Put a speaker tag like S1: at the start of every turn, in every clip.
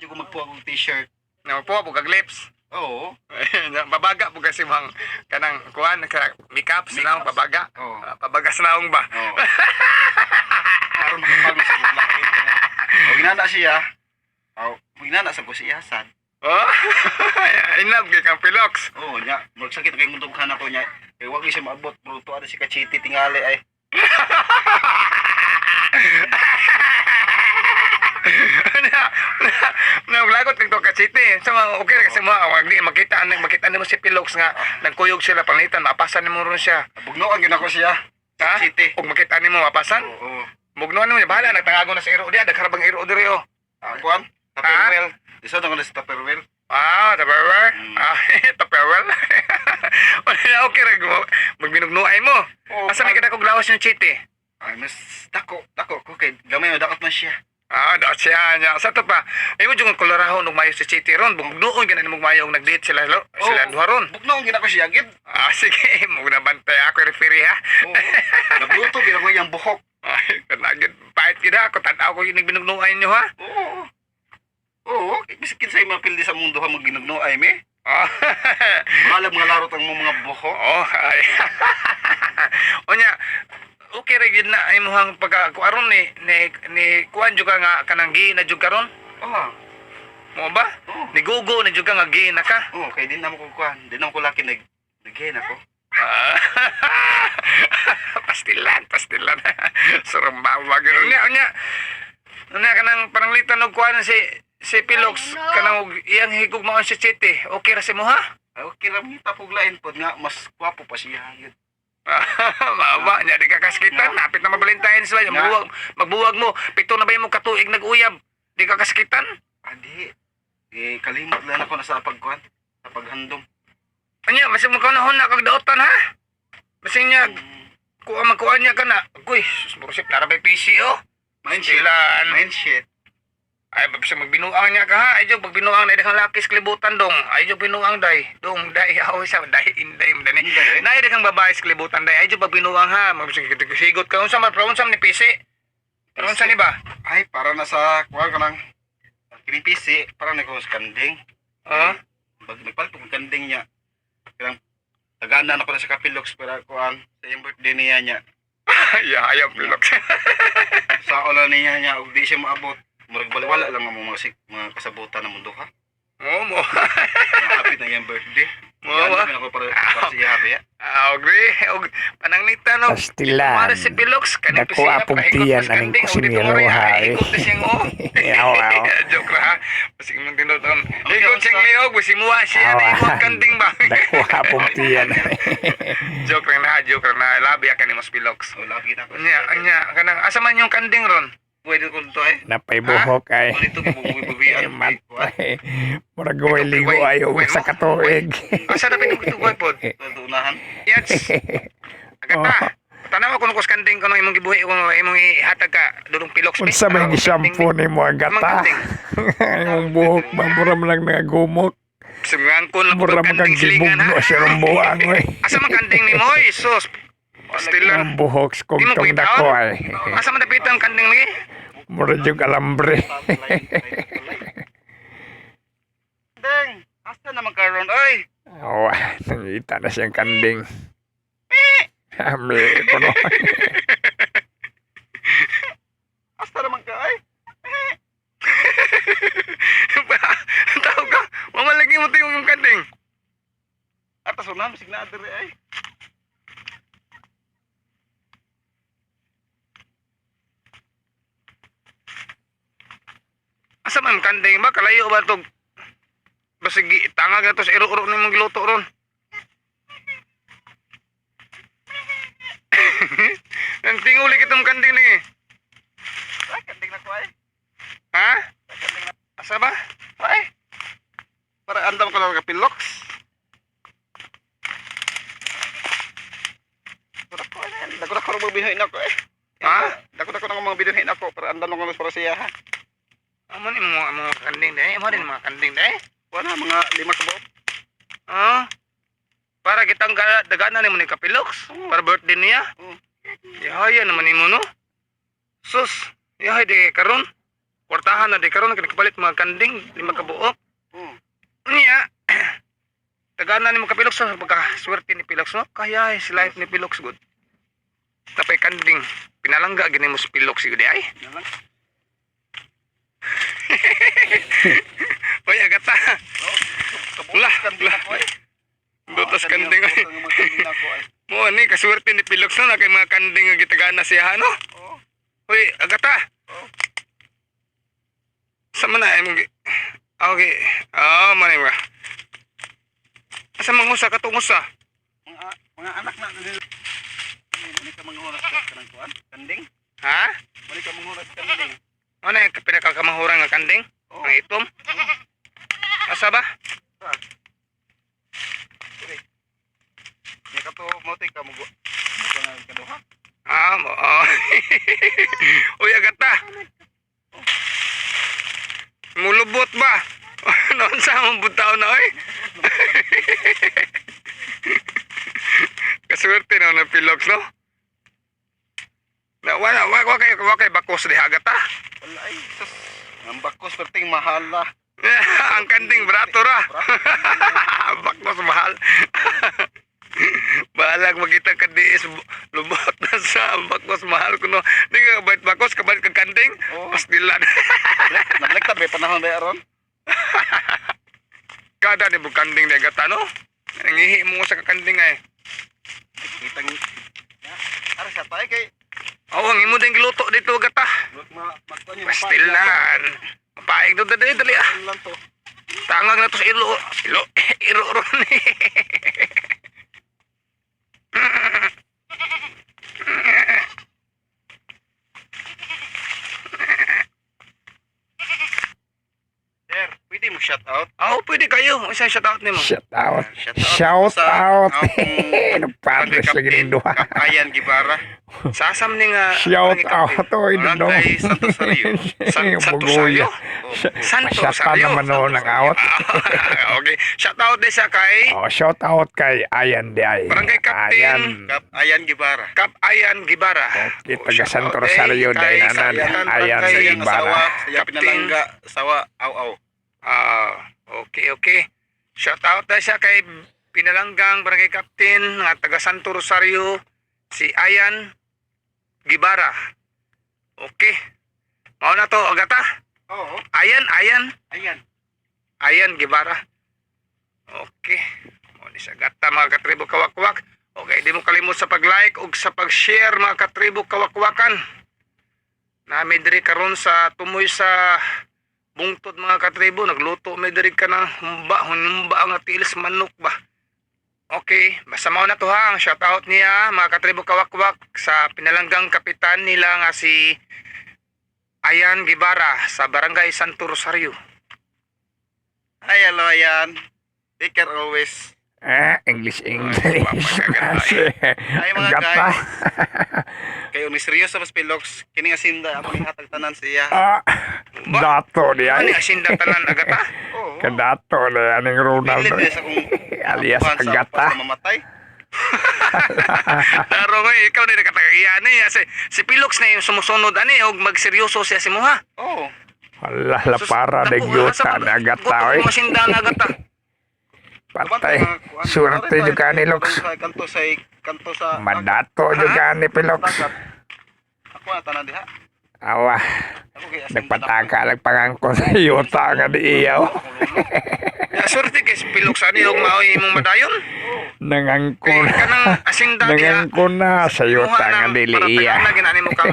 S1: Di ko magpuha og t-shirt.
S2: Na magpuha po kag lips.
S1: Oo.
S2: Babaga po kasi mga kanang kuan ka makeup sa naong babaga.
S1: Oo.
S2: Ah, pabaga sa naong ba?
S1: Oo. Aron makapal sa laki. O ginana siya. O ginana sa ko siya sad.
S2: Oh. In love kay kang Pilox.
S1: Oo nya, magsakit kay mundughan ako nya. Kay wag siya maabot bro to ada si kachiti tingali ay.
S2: Na na lagot kag to ka city. So mga okay ra kasi mo wag di makita ang makita nimo si Pilox nga nagkuyog sila panglitan mapasan nimo ron siya.
S1: Bugnoan gyud ako siya.
S2: Ha?
S1: City.
S2: Ug makita nimo mapasan.
S1: Oo.
S2: Mugnoan nimo niya bahala nagtangago na sa iro diya daghan bang iro diri oh.
S1: Ah, kuan? Tupperware. Isa na ko na sa Tupperware.
S2: Ah, Tupperware.
S1: Mm.
S2: Ah, Tupperware. Wala, okay ra magbinugnuay mo.
S1: Oo.
S2: Asa may kita kog lawas yung chiti?
S1: Ay, mas dako, dako ko kay gamay mo dakot man siya.
S2: Ah, daot siya niya. Sa to pa, ay mo jung kolorahon og mayo si Chiti ron. Bugnoon ganan mo mayo og nag-date sila lo, sila duha ron.
S1: Bugnoon gyud ako siya gid.
S2: Ah, sige, mo na bantay ako referee ha.
S1: Oo. Nabluto gyud ako iyang buhok.
S2: Ay, kanagid pahit gid ha. Ako tan-aw ko yung binugnuay niyo ha.
S1: Oo. Oo, biskin sa mga pildi sa mundo ha maginugnoay me.
S2: Ah.
S1: Malag mga larot ang mga buhok.
S2: Oh, ay. Unya, okay ra gyud na imong pagka aron ni kuan jud ka nga kanang gi na jud karon.
S1: Ah.
S2: Mo ba?
S1: Oo.
S2: Ni gugo na jud ka nga gi na ka.
S1: Oo, kay din na mo ko kuan. Din na mo ko laki nag naghen ako.
S2: Ah. Pastilan, pastilan. Surumbawa gyud. Unya, unya. Unya kanang pananglitan og kuan si Pilox kanang og iyang higugmaon si Chiti. Okay ra si mo ha?
S1: Ay, okay ra mi tapog lain pod nga mas gwapo pa siya gyud.
S2: Maawa niya di ka kaskitan. Napit na mabalintahin sila.
S1: Nga.
S2: Magbuwag, magbuwag mo. Pito na ba yung katuig nag-uyab? Di ka kaskitan?
S1: Adi. Eh kalimot lang ako na sa pagkuan, sa paghandom.
S2: Anya, masig mo ka na huna kag daotan ha? Masig niya, kuha magkuha niya ka na. Uy, sus, narabay PC oh.
S1: Mindset.
S2: Silaan.
S1: Mindset.
S2: Ay, bisag magbinuang niya ka ha. Ay, jog, magbinuang na daghang lakis kalibutan dong. Ay, jog, binuang day. Dong, day, aw, sa, day, inday, dani.
S1: Inday, eh.
S2: Nay, daghang babae sa kalibutan day. Ay, jog, magbinuang ha. Magsigot ka. Unsa man, pero unsa man ni PC? Pero unsa ni ba?
S1: Ay, para na sa kuan ka lang. Kining PC, para na ko sa kanding.
S2: Ha?
S1: Pag nagpalit ko kanding niya. Kanang tagana na ko na sa Kapilox para kuan sa iyang birthday niya niya.
S2: Ya, ayaw, Pilox.
S1: Sa ola niya niya og di siya maabot. Murag baliwala lang ang mga mga kasabutan ng mundo ha.
S2: Oo mo.
S1: Hapit na iyang birthday.
S2: Mo
S1: Yan
S2: ba?
S1: naman ako para siya habi.
S2: Ah, agree. Og pananglitan og
S3: Pastilan.
S2: Para si Pilox kaning
S3: Dako apong tiyan aning kusinero, ha, eh.
S2: Ikot na siyang oh.
S3: Aw, aw.
S2: Joke ra ha. Basig mong tinuod. Ikot siyang liog, basig muwa siya na imong kanding ba.
S3: Dako apong tiyan.
S2: Joke lang na, joke lang na. Labi ka ni Mas Pilox.
S1: Oh, labi na ko.
S2: Anya, anya, kanang asa man yung kanding ron?
S1: Pwede ko to eh.
S3: Napay buhok ay.
S1: Dito gibubuy-bubuyan.
S3: Matay. Murag way ligo ay og sa katuig.
S2: Asa na pinugtugoy pod?
S1: Unahan.
S2: Yats. Agata. Tanawa ko nung kanding ko nung imong gibuhi ko imong ihatag ka dulong Pilox. be.
S3: Unsa may
S2: Ah,
S3: gi-shampoo nimo ang
S2: Amang
S3: gata?
S2: kanding.
S3: Imong buhok ba mura man lang nagagumot.
S2: Sumangkon lang
S3: Mura man kang
S2: kanding silingan ha.
S3: gibugno sa rumbuang oy.
S2: Asa man kanding ni Moy? Sus. Pastilan.
S3: Ang buhok sa
S2: Di mo
S3: kugtong
S2: pwitaon?
S3: dako ay.
S2: Asa man dapitan ang kanding lagi?
S3: Mura jug alambre.
S1: Deng, asa naman karon oy?
S3: Oh, nangita na siyang kanding. Ami kuno.
S1: Asa naman ka ay?
S2: Tao ka. Mamalagi mo tingong yung kanding.
S1: Atas unahan bisig na diri ay.
S2: Asa man kanding ba? Kalayo ba to? Basig tangag na to sa iro-iro ni mong giluto ron. Ang tinguli kitong kanding ni.
S1: Ay, kanding na ko ay.
S2: Ha? Asa ba?
S1: Ay. Para andam ko lang Kapilox. Para ko ay, dako dako mga binuhin ako eh.
S2: Ha?
S1: Dako dako ng mga binuhin ako para andam ko para siya ha.
S2: Amo ni mga kanding dai, amo din mga kanding dai.
S1: Wala mga 5 ka buok.
S2: Ah. Para kitang dagana nimo ni Kapilox para birthday niya.
S1: Oo.
S2: Yahaya naman nimo no. Sus, yahay di karon. Kwartahan na di karon nakapalit mga kanding lima ka buok.
S1: Oh.
S2: Niya. Tagana ni mo kapilox sa pagka swerte ni Pilox, no? Kaya si life ni Pilox good. Tapay kanding pinalangga gini mo si Pilox gud ay.
S1: Nalang.
S2: Oy, agata.
S1: Oh,
S2: Wala,
S1: kanding
S2: wala.
S1: ako ay.
S2: Dutas
S1: Oh,
S2: kanding ay.
S1: Ang mga kanding ako ay.
S2: Mo ni kaswerte ni Pilox no na kay mga kanding nga gitagana siya no.
S1: Oh.
S2: Uy, agata.
S1: Oh.
S2: Sa man na imong okay. Ah, man ba. Asa mangusa ka tungusa?
S1: Mga anak na nila. Mani ka manghuras ka kanang kuan? Kanding?
S2: Ha?
S1: Mani ka manghuras kanding.
S2: Ano yung pinakakamahurang nga kanding?
S1: Oh.
S2: Ang itom? Asa ba?
S1: Ah. Dire. Nya ka to mo ka mo mo na kaduha.
S2: Ah, mo. Oh. Uy, agata. Mulubot ba? Noon sa mong butaw na, oy. Kaswerte na ng Pilox, no? Na, wala, wala, wala kayo, wala kayo bakos diha, agata.
S1: Wala ay sus. Ang bakos perting mahal lah.
S2: Ang kanding brato ra. Bakos mahal. Balag makita ka di is lubot na sa bakos mahal kuno. Di ka kabait bakos kabait ka kanding.
S1: Oo.
S2: Pastilan.
S1: Nablektad ba panahon ba aron?
S2: Kada ni bukanding di agata no. Nangihi mo sa kakanding ay.
S1: Kitang ya. Ara sa tayo kay
S2: Oo, ang imo din giluto dito agata.
S1: ma magkuan niya.
S2: Pastilan. Mapaig do dali dali ah.
S1: Lang to.
S2: Tangag na to sa ilo. Ilo iro ron.
S1: Sir, pwede mo shout out.
S2: Oo, pwede kayo. Isa shout out nimo.
S3: Shout out.
S1: Shout out
S3: Shout
S1: sa
S3: out.
S1: akong
S3: Nagpadres lagi ning duha.
S1: Kapayan Gibara.
S2: Sasam ni nga
S3: Shout
S2: ang ikapin.
S3: out. Oy, dundong.
S1: Barangay Santo Sario.
S2: Santo
S3: Bugoya.
S2: Rosario? Santo
S3: Pasyata
S2: Rosario.
S3: naman noon ang out.
S2: Okay. Shout out din siya kay
S3: Oh, shout out kay Ayan di ay.
S2: Barangay Captain.
S3: Ayan.
S1: Kap Ayan Gibara.
S2: Kap Ayan Gibara.
S3: Okay,
S2: Oh,
S3: taga
S2: shout
S3: Santo
S2: out,
S3: Rosario
S2: eh, kay
S3: dahil nanan.
S2: Kapitan
S3: Ayan
S2: Barangay
S1: Sa iyang
S3: Gibara.
S1: asawa, sa iyang
S2: Captain.
S1: pinalangga, asawa, aw-aw.
S2: Ah, okay. Shout out din siya kay Pinalanggang Barangay Captain nga taga Santo Rosario si Ayan Gibara. Okay. Mao na to agata.
S1: Oo,
S2: Ayan, Ayan.
S1: ayan.
S2: Ayan, Gibara. Okay. Mo ni siya gata mga katribo kawakwak. Okay, di mo kalimot sa pag-like ug sa pag-share mga katribo kawakwakan. Nami diri karon sa tumoy sa bungtod mga katribo, nagluto mi diri ka ng humba, humba nga tiils manok ba. Okay, basta mao na to ha, ang shoutout niya mga katribo kawakwak sa pinalanggang kapitan nila nga si Ayan Gibara sa Barangay Santo Rosario.
S1: Hi, hello, ayan. Take care always.
S3: Eh, English, English.
S1: Ay, mga
S3: Gata.
S1: guys. Kayo ni seryoso mas Pilox. Kini nga sinda ako ni hatag tanan siya.
S3: Ah, dato di
S2: Ano
S3: ay.
S2: asinda tanan agata?
S1: Oo.
S3: Kadato na aning Ronald.
S1: Pilit sa kung
S3: Alias
S1: kuhan sa
S3: Agata.
S1: basta mamatay.
S2: Laro nga eh, ikaw na nakatagayan eh. Si Pilox na yung sumusunod ani og magseryoso siya si Muha.
S1: Oo.
S3: Wala la para de gyuta na agata oy.
S2: Gusto ko masinda na agata.
S3: Patay. Swerte jud ka ni Lox.
S1: Kanto sa kanto sa
S3: Madato jud ka ni Pilox.
S1: Dagat. Ako na tanan diha.
S3: Awa,
S1: Ako kay asinda
S3: nagpataka lang pangangkon sa yuta nga di iyaw.
S2: Ya, swerte kay si Pilox ani og maoy imong madayon. Kay
S3: Nangangkon.
S2: kanang asinda diha.
S3: Nangangkon na sa yuta nga dili iya.
S2: Para ginani mo kang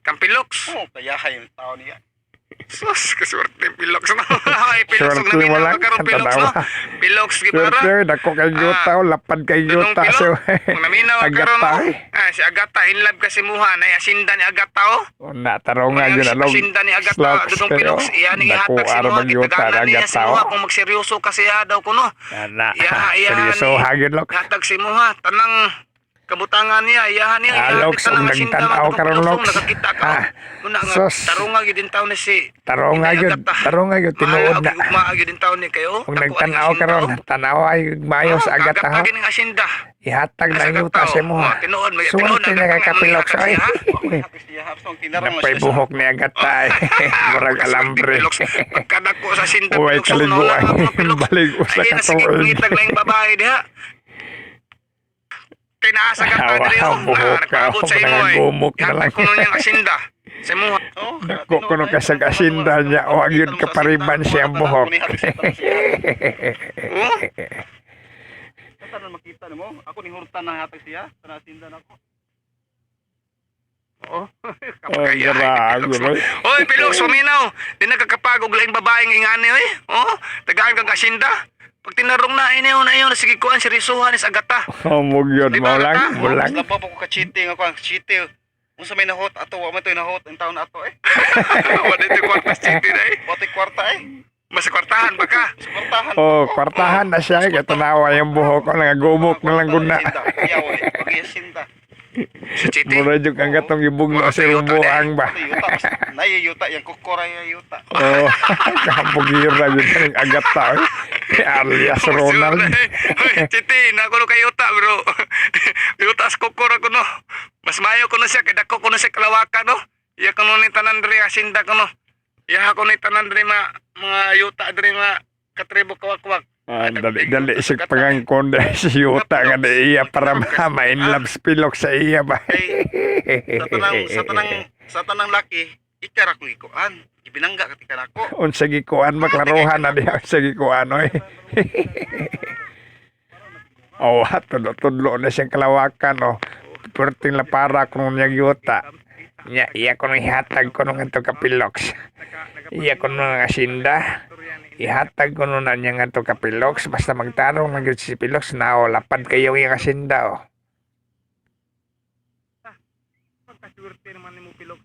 S2: kang Pilox.
S1: Oo, kayahay yung tao niya.
S2: Sus, kaswerte Pilox no. Ay, Pilox og
S3: Swerte mo
S2: naminaw
S3: lang,
S2: ka karon Pilox no.
S3: tanawa.
S2: Pilox Gibara.
S3: Swerte, dako kay yuta,
S2: Ah.
S3: lapad kay
S2: Dunong
S3: yuta.
S2: Pilo,
S3: So,
S2: kung naminaw ka karon
S3: agata.
S2: no. Ah, si Agata in love kasi muha na asinda ni Agata oh.
S3: Na tarong nga yun along.
S2: Asinda ni Agata
S3: Slox
S2: dudong
S3: kayo.
S2: Pilox iyan ni
S3: Dako
S2: ihatag si
S3: ara
S2: Muha
S3: magyuta
S2: gitaganan
S3: na
S2: niya si
S3: agata.
S2: Muha kung magseryoso kasi siya daw kuno.
S3: Ana,
S2: Iya, iya
S3: seryoso
S2: ni
S3: hagin Lox.
S2: Hatag si Muha tanang Kabutangan niya, iyahan niya.
S3: Ah,
S2: Iyahan
S3: Lox,
S2: kita
S3: og
S2: ng asinda,
S3: nagtan-aw
S2: mga
S3: karon,
S2: Pilox,
S3: Lox.
S2: nakakita ka.
S3: Ah,
S2: Muna nga,
S3: sus.
S2: Tarunga gyud din taon ni si
S3: Tarunga
S2: Inday
S3: gyud,
S2: Agata.
S3: tarunga gyud tinuod
S2: Mahala
S3: na.
S2: og gugmaa gyud din taon ni kayo.
S3: Kung nagtan-aw karon, tanaw ay maayo sa Agata ha.
S2: Kagata ning asinda.
S3: Ihatag na
S2: Sa
S3: yuta
S2: Agata,
S3: sa imo.
S2: oh. Tinuod, tinuod,
S3: Suwerte na
S2: Agata
S3: kay
S2: nga,
S3: Kapilox
S2: mga
S3: oy.
S2: siya, ha?
S1: Siya hapsong tinarong
S3: Napay buhok ni Agata ay. Murag alambre.
S2: Pilox, pagkadako sa asinda,
S3: Uy,
S2: Pilox,
S3: kaligo
S2: wala
S3: ay.
S2: ka, mga Pilox.
S3: Baligo sa
S2: Ay, nasige,
S3: katuig.
S2: pangitag laing babae diha. Kay naa sa Agata
S3: Awa,
S2: diri, oh.
S3: buhok
S2: Ah,
S3: ka.
S2: nagpaabot sa imo, ay.
S3: Nangagumok na lang.
S2: Ihatag ko nun niyang asinda. Sa imo.
S1: Oh,
S3: Dako kuno ka sa asinda niya o agyon kapariban siya ang buhok.
S2: Oh,
S1: Tanan makita nimo, ako ni hurtan na hatag siya, tanan asinda nako.
S2: oh.
S3: Oh, grabe. Roy.
S2: Oy, Pilox, suminaw. Di nagkakapag og laing babaeng ingani oy. Oh, tagaan kang asinda. Pag tinarong na ini na yun, sige kuan seryosohan is Agata.
S3: Oh, mugyod
S2: Di
S3: mo
S2: ba,
S3: lang,
S2: Agata?
S3: mo lang.
S1: Labaw pa ko ka-cheating ako ang cheating. Unsa may nahot ato, wa man to'y nahot ang taon na ato eh.
S2: Wala dito kwarta city na eh.
S1: Wa to'y kwarta eh.
S2: Mas kwartahan ba ka?
S1: Sa kwartahan.
S3: Oh, kwartahan na siya kay tanawa yung buhok ko nangagumok na lang guna.
S1: Iyaw eh, pag-iasinda.
S2: Sa city.
S3: Mura jud ang gatong gibugno sa buang ba.
S1: Ito yuta, mas naay yuta yang kukoray yuta.
S3: Oh, kapugira jud ning Agata oy. Alias Ronald.
S2: Hoy, Chiti, nako no kay yuta, bro. Yuta sa kukor ako no. Mas mayo ko no siya, kay dako ko no siya kalawakan no. Iya ko no ni tanan diri asinda ko no. Iya ko ni tanan diri mga yuta diri mga katribo kawakwak.
S3: Ah, dali dali sig pangangkon dahil si yuta nga di iya para ma in love spilok sa iya ba.
S1: Sa tanang laki, ikara kong ikuan. Ibinangga ka tika nako.
S3: Unsa gikuan maklaruhan na diha unsa gikuan oy. Oh, tudlo tudlo na siyang kalawakan oh. Perting lapara kung niya yuta. Nya iya ko nang ihatag ko nung ato kapilox. Iya ko nung asinda. Ihatag ko nung na niya nga to kapilox. Basta magtarong man gyud si Pilox na oh, lapad kayo iyang asinda oh.
S2: Pagkaswerte naman nimo Pilok.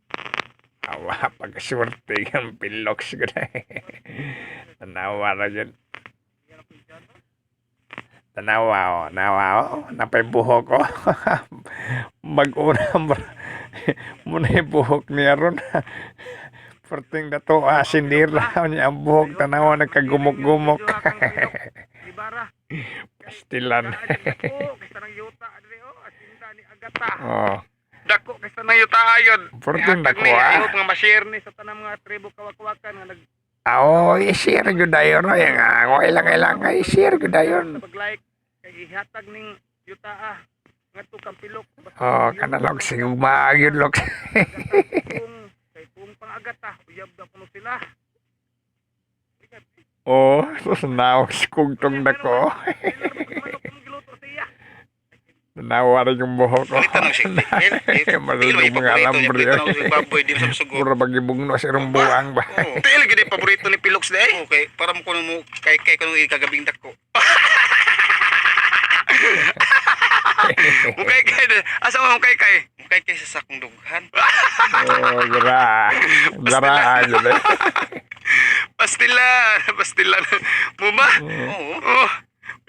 S3: Awa, pagkaswerte yung Pilox ko na. Tanawa ra yun. Tanawa oh, nawa oh, napay buhok oh. Mag-una muna yung buhok niya ron. Perting dato sindira niya ang buhok tanawa nagkagumok-gumok.
S2: Ibara.
S3: Pastilan.
S2: Dako kaysa nang yuta diri oh, asinda ni Agata.
S3: Oh,
S2: Dako kaysa nang yuta ayon.
S3: Perting
S2: Ihatag
S3: dako,
S2: ni,
S3: ah.
S2: I hope nga ma-share ni sa tanang mga tribo kawakwakan nga nag
S3: Oh, i-share gyud dayon oy nga ako ilang-ilang nga i-share gyud dayon.
S2: pag-like kay ihatag ning yuta ah ngadto kang Pilok. Basta
S3: Oh, kanalog sigugma gyud lok.
S2: Kung kay kung pang-agata, uyab na kuno sila.
S3: Oh, sus naog kugtong dako. Tanawa rin yung buhok ko.
S1: Palitan ng sikti.
S3: Marunong mga alambre.
S1: Palitan ng baboy di sa sugo.
S3: Mura bagibugno sa irong buang ba.
S1: Oo.
S2: Tiil gid paborito ni Pilox day.
S1: Okay, para mo kuno mo kay kay kuno kagabing dako.
S2: Mukay kay asa mo mukay kay?
S1: Kay kay sa sakong dughan.
S3: Oh, gra. Gra yun eh.
S2: Pastila, pastila. Muma.
S1: Oo.
S2: Oh.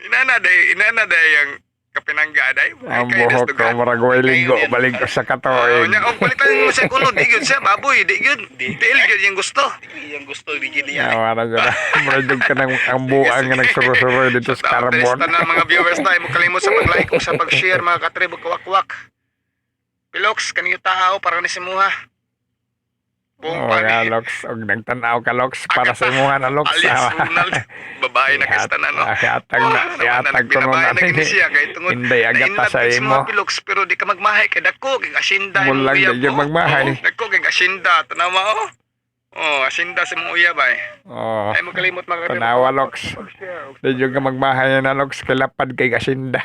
S2: Inana day ang kapinangga day.
S3: Ang buhok ko, murag way ligo, balik ko sa
S2: Oh,
S3: katuig.
S2: nya og palitan mo siya kuno di gyud siya baboy, di gyud. Tiil gyud yung gusto.
S1: Iyang gusto di gid niya.
S3: Nawa na. Murag jud ka ng ang buang nga nagsuroy-suroy dito sa carbon.
S2: Tanan mga viewers tayo mo kalimot sa pag-like ug sa pag-share mga katribo kawakwak. Pilox kaniyo tao para ni simuha. Buong
S3: Oh,
S2: pani.
S3: nga, Lox. Og nagtan-aw ka, Lox, para sa imuha na, Lox.
S2: Alias Ronald, babae na kasta na no.
S3: Ihatag na, ihatag ko
S2: Binabae
S3: na
S2: na gini siya kay tungod
S3: Inday agata sa
S2: na-inlove
S3: imo.
S2: mga Pilox pero di ka magmahay kay dako kay asinda imong
S3: Mulang
S2: uyab
S3: di gyud
S2: mo.
S3: magmahay.
S2: Oo, dako kay asinda tanawa oh. Oh, asinda sa imong uyab ay.
S3: Oh,
S2: Ay mo kalimot mga
S3: tanawa, Lox. Di jud ka magmahay na, Lox, kay lapad kay kasinda.